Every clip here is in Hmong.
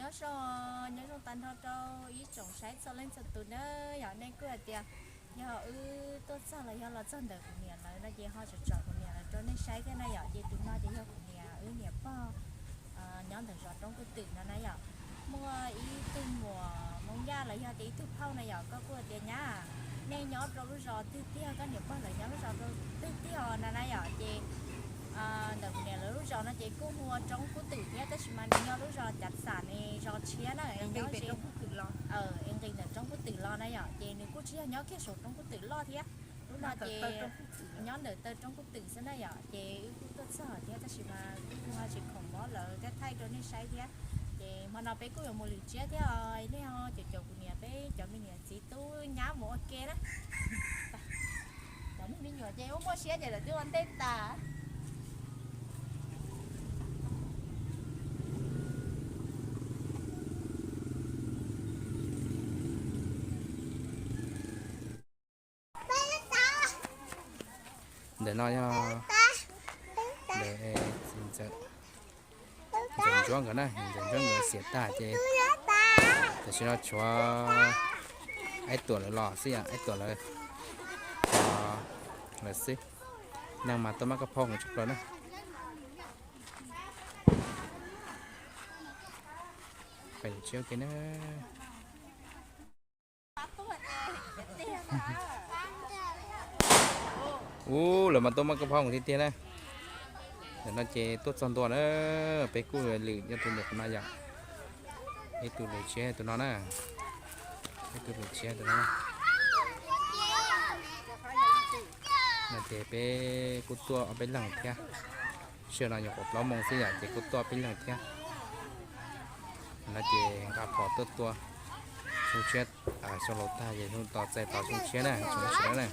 Nyob zoo, nyob zoo tag nrho rau ib tsoom saib txhua leej txhua tus na. Yog nej kuj hais tias yog wb tuaj txog los yog los txog ntawm kuv niam lawv no ces ho tsom tsom kuv niam lawv rau nej saib thiab na yom. Ces tus no ces yog kuv niam, wb niam pog nyob ntawm zos Roob Kuj Twm no na yom. Muaj ib tug muam Hmoob Yaj los yog tias ib tug phauj na yom, koj kuj tias nyab, nej nyob rau lub zos twg tiag, koj niam pog lawv nyob lub zos twg tiag no na yom. Ces ntawm kuv niam lawv lub zos no ces kuj hu ua Roob Kuj Twm thiab, tab sis mas nws nyob lub zos Cav Xam ne zos tshiab na, es nqis ntawm Roob Kuj Twm los na yom. Ces nws kuj tsis yog nyob kiag saum Roob Kuj Twm loj thiab, lub no ces nyob ntawm taw Roob Kuj Twm xwb na yom. Ces wb kuj tuaj txog thiab, tab sis mas kuj ho tsis khoom mob lawv thiab, thaij rau nej saib thiab. Ces hmo no peb kuj yuav mus lwm tsiab thiab, nej ho caum caum kuv niam, peb cov me niam txiv tub nyab mus ua ke na. Cov me nyuam ces muaj muaj siab ces lawv twb ua ntej tas. Ntawm no yog ntxawm Ntsuab nkawd na, ntxawm Ntsuab nkawd xiam tag ces tam sim no tshuav Aib Tuam lawv los xwb yom, Aib Tuam lawv, lawv xwb. Neeg mas tuaj mab koj phaub heev tshaj plaws na. Peb mus tsis ua ke na. Ub, lawv mas tuaj mab koj phaub heev tiag tiag na. Ntawm no ces tuaj txog ntua na, peb kuj lwm nyob tus ntawm no yom. Ib tug lwm tshiab tus no na. Ib tug lwm tshiab tus no na. No ces peb kuj tuaj ob peb leeg thiab. Sij hawm no nyuam qhuav plaub moos xwb yom, ces kuj tuaj peb leeg thiab. No ces nqa phom tuaj tua xyoo tshiab, xyoo laus tag ces xyoo tos txais tos xyoo tshiab na, tsoom sawv daws na.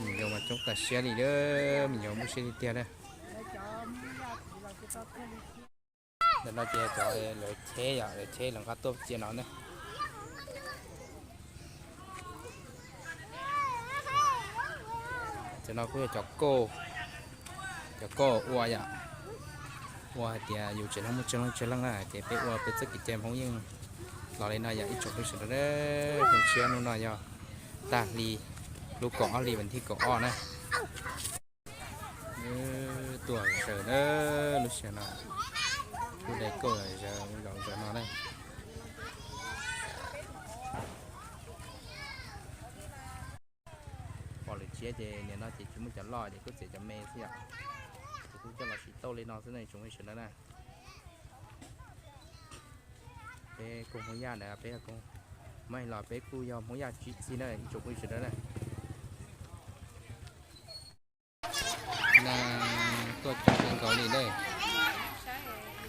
Me nyuam mas coob tas siab li, me nyuam muaj siab tiag tiag na. Ntawm no ces cov lawv cheb yom, lawv cheb lawv nqa tuaj cia no ne. Cov no kuj yog cov kauj, cov kauj ua yom, ua hais tias yus tsev neeg muaj tsawg leej tsawg leej na, ces peb ua peb txoj kev cai Hmoob yeej los li no yom, ib tsoom phooj ywg sawv daws. Xyoo tshiab hnub no yog tag hli lub kaum ob hli vas thib kaum ob na. Tuaj zaws na, lub sij hawm no lub dai kauj zaws zaws no na. Pom lwm tsiab ces nim no ces tsis muaj cov loj ces kuj txiav cov me xwb yom. Ces kuj coj los sim tauj li no xwb ne tsoom phooj ywg sawv daws na. Peb kuj Hmoob Yaj ntawd, peb kuj Hmoob Yaj los peb kuj yog Hmoob Yaj tsis txig na ib tsoom phooj ywg sawv daws na. Neeg tuaj coob kawg nkaus li na.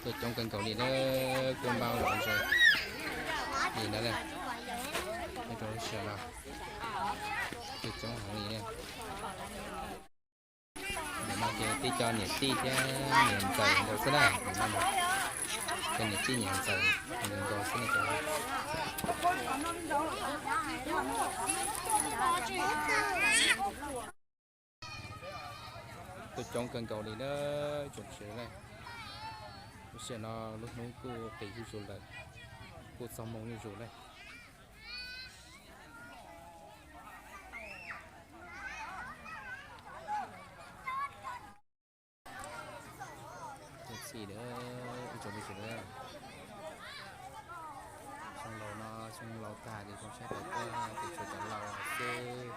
Tuaj coob kawg nkaus li na, kuj npaj zom zaws li na. Ib tsoom phooj ywg sawv daws, tuaj coob heev li na. Nim no ces tib co niam tij thiab niam ntxawm nkaus xwb na. Cov niam tij niam ntxawm nkaus xwb na. Tuaj coob kawg nkaus li na, tsoom phooj ywg na. Lub sij hawm no lub hnub kuj qis zuj zus lawm, kuj txog moo zuj zus lawm. Tuaj txhij lawm ib tsoom phooj ywg na. Xyoo laus no, xyoo laus tag ces xyoo tshiab tawm tuaj ces tshuav cov laus xwb.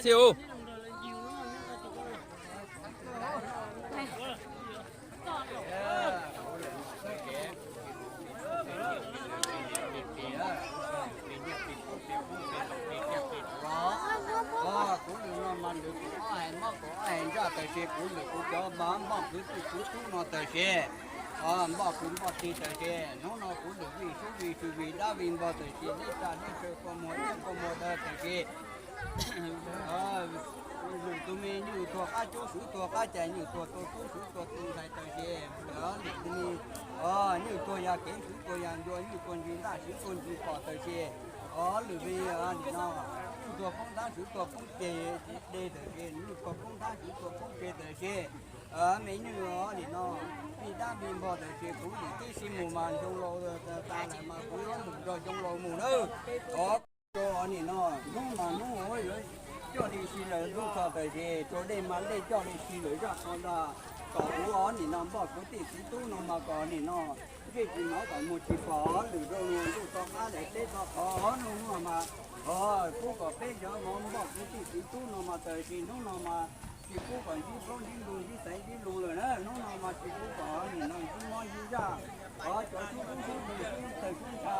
Txhij u. Kuv lwm no mas lwm kuv ob hais mob kuv ob hais ntsaj tawm sis kuv lwm kuv cov npaj npoj kwv tij kwv tub no tawm sis, npoj kwv npoj tij tawm sis, hnub no kuv lwm vij sub vij sw vij dab vij npog tawm sis, dej tsa dej tsawv kua muag dej kua muag dawg tawm sis, Lwm tus me nyuj tuag qab cub, swv tuag qab cais, nyuj tuag tua tub, swv tuag tus ntxhais tawm ces, lwm tus me nyuj tuag yog kev, swv tuag yog ncua, nyuj tuag ntsis ntaj, swv tuag ntsis pom tawm ces, lwm me nim no nyuj tuag poob ntab, swv tuag poob ceg, de tawm ces, nyuj tuag poob ntab, swv tuag poob ceg tawm ces, me nyuj nim no vij dab vij npog tawm ces kuv nim tib si mus mas ncoo laus tas lawm mas kuv yuav mus nrog ncoo laus mus nawb. Os, nim no hnub mas hnub yuav coj li si lawm, hnub txog tawm ces tsuas dej mas dej coj li si lawm zaj qhov ntag. Kom kuv os nim no npoj kwv tij txiv tub no mas kom nim no ntsej tsis hnov kom mus tsis pom lwm zaus ntuj to qab daim teb to qhov hnub no mas, os pub kom peb cov npoj kwv tij txiv tub no mas tawm sim hnub no mas tsis pub kom ntsib plaub ntsib ntug ntsib xaiv ntsib lug lawm na, hnub no mas tsis pub kom nim no ntsib mob ntsib zaj. Os cov sub dub sub ntsha, sub tawg sub ntsha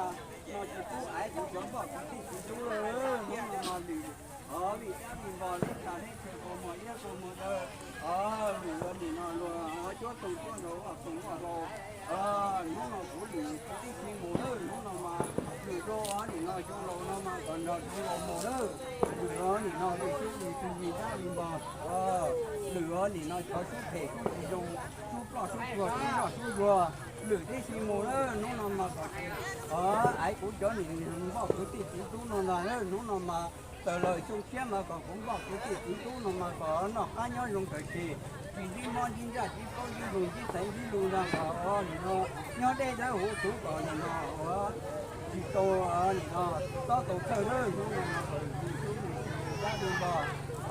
no tsis pub aiv kuv cov npoj kwv tij txiv tub lawm, hnub no mas lwm os vij dab vij npog leb tsa leb chaw kua muag iab kua muag daw, os lwm ua nim no luag cuab toog cuab nraug vaj toog vaj hlau. Hnub no kuv lwm kuv tib si mus lawm, hnub no mas lwm rau os nim no xyoo laus no mas kom nrog xyoo laus mus lawm. Lwm os nim no lwm sub vij tug vij dab vij npog, lwm os nim no cov sub phem sub tsis zoo, sub ploj sub tuag sub nroj sub zuag, lwm tib si mus lawm, hnub no mas kom tsis, os aiv kuv cov nim npoj kwv tij txiv tub no ntag, hnub no mas tawm los xyoo tshiab mas kom kuv npoj kwv tij txiv tub no mas kom noj qab nyob zoo tawm ces tsis ntsib mob ntsib ntsaj ntsib plaub ntsib ntug ntsib xaiv ntsib lug ntag, kom os nim no nyob deb dawb huv txuv kom nim no tsis tau nim no tob tau thawj lawm, hnub no mas kom lwm sub vij tug vij dab vij npog,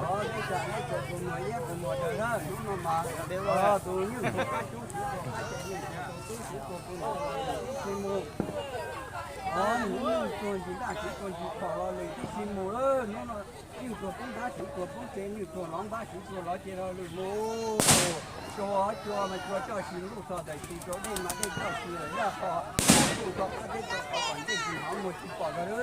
os leb tsa leb chaw kua muag iab kua muag daw lawm, hnub no mas os tus nyuj tuag qab cub swv tuag qab cais, nyuj tuag tus tub swv tuag tus ntxhais tawm tib si mus. Os nim no nyuj tuag ntsis ntaj swv tuag ntsis phom los lwm tib si mus lawm, hnub no nyuj tuag poob ntab swv tuag poob ceg, nyuj tuag lov npab swv tuag lov ceg los lwm mus. Cua cua mas cua coj si ntuj txog tawm sim, cua dej mas dej coj si lawm zaj qhov, ntuj to qab teb to qhov kom ntsej tsis hnov muag tsis pom ntag.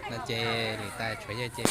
No ces lwm tais tshuav yawg ces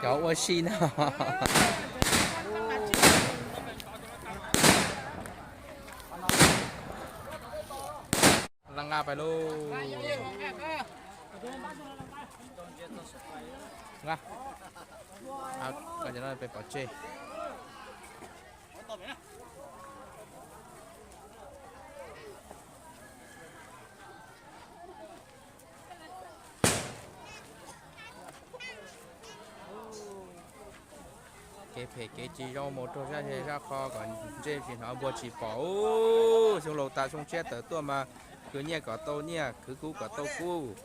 Cov ua si no. Laj nqa pais lauj. Nqa. Cov no peb pov tseg. Kev phem kev tsis zoo mus rau zaj zej zaj qho kom ntsej tsis hnov npua tsis pom. Xyoo laus tas xyoo tshiab tawm tuaj mas khwv nyiaj kom tau nyiaj, khwv kub kom tau kub.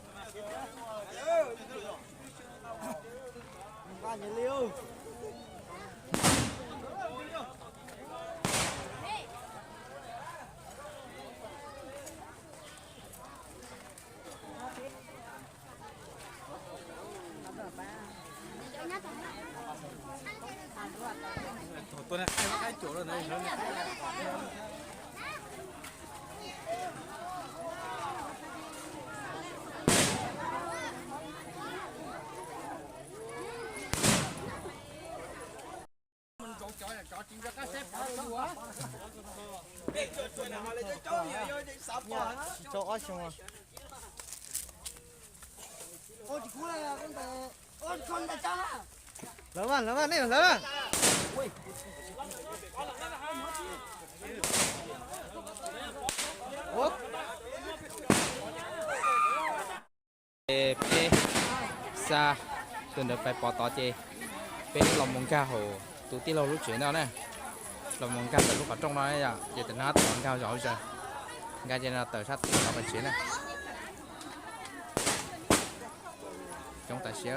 Lawv mas, lawv mas, nej lawv mas. Peb xa tus ntawd pais pov tod ces peb los mus nkag hauv tus tij laug lub tsev no na. Los mus nkag ntawm lub qhov rooj no yom, ces tam no tab tom nkag zom zaws, nkag ces no tawm sab tom qhov tsev na. Coob tam sim.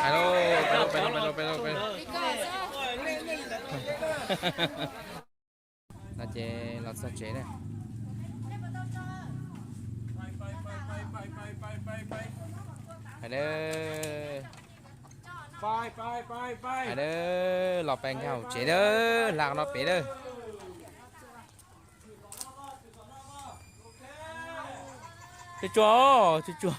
Pais lauj, pais lauj, pais lauj, pais lauj, pais lauj, pais lauj. No ces los txog tsev na. Hais dawb, hais dawb, los pais nkag hauv tsev dawb, hla qhov no pem dawb. Tsuag tsuag, tsuag tsuag.